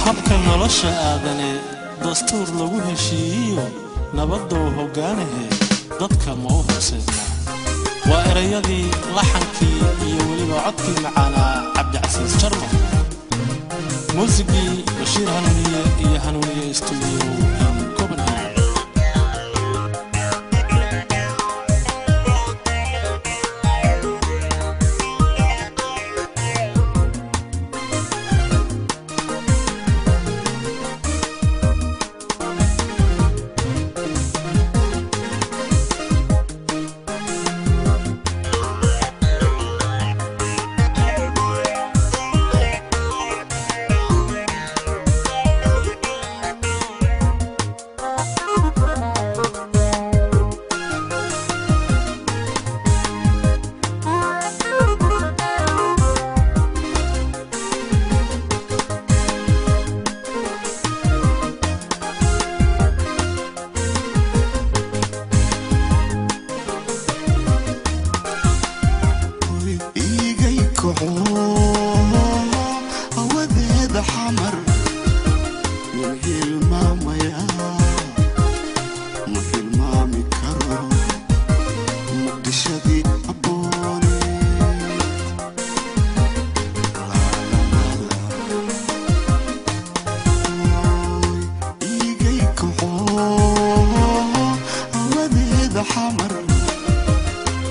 Habka nolosha aadane dastuur lagu heshiiyiyo nabadou hoggaanahe dadka ma u horseednaa. Waa erayadii, laxankii iyo weliba codkii macaanaa Cabdicasiis Jarmal, muusigii Bashiir Hanuuniye iyo Hanuuniye Stuudiyo in Copenhagen. Igay kaco awadeeda Xamar, ma hilmaamaya, ma hilmaami karo Muqdishadii abbooneed. Igay kaco awadeeda Xamar,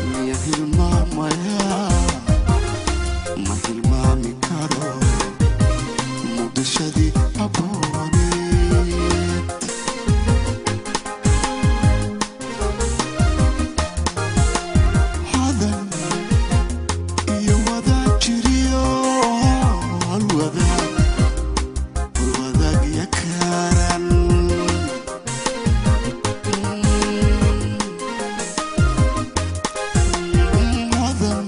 miya hilmaamaya, ma hilmaami karo Muqdishadii abbooneed. Hadan iyo wadaag jiriyo halwadaag halwadaag ya kaaran. Hadan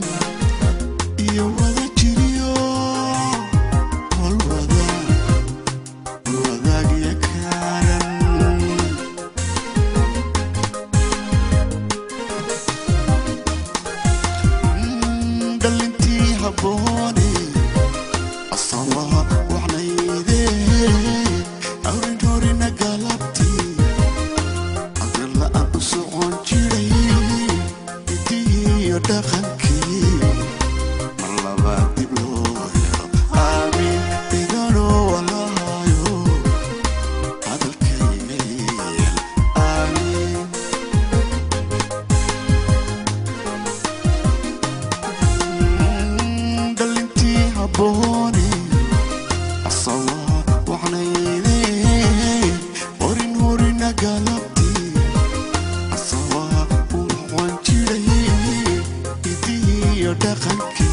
iyo wada jiriyo halwadaag halwadaag ya kaaran. Dhalintii habboone asawaha wacnayde, awrin horina galabtii agarla'aan u socon jiray, idihii iyo dhaqankii mar labaad dib loo helo. Aamin idanoo walahayo hadalkayga yeel. Aamin. Dhalintii habboone asawa wacnayde, horin horina galabtii asawa u noqon jiray, idihii iyo dhaqankii.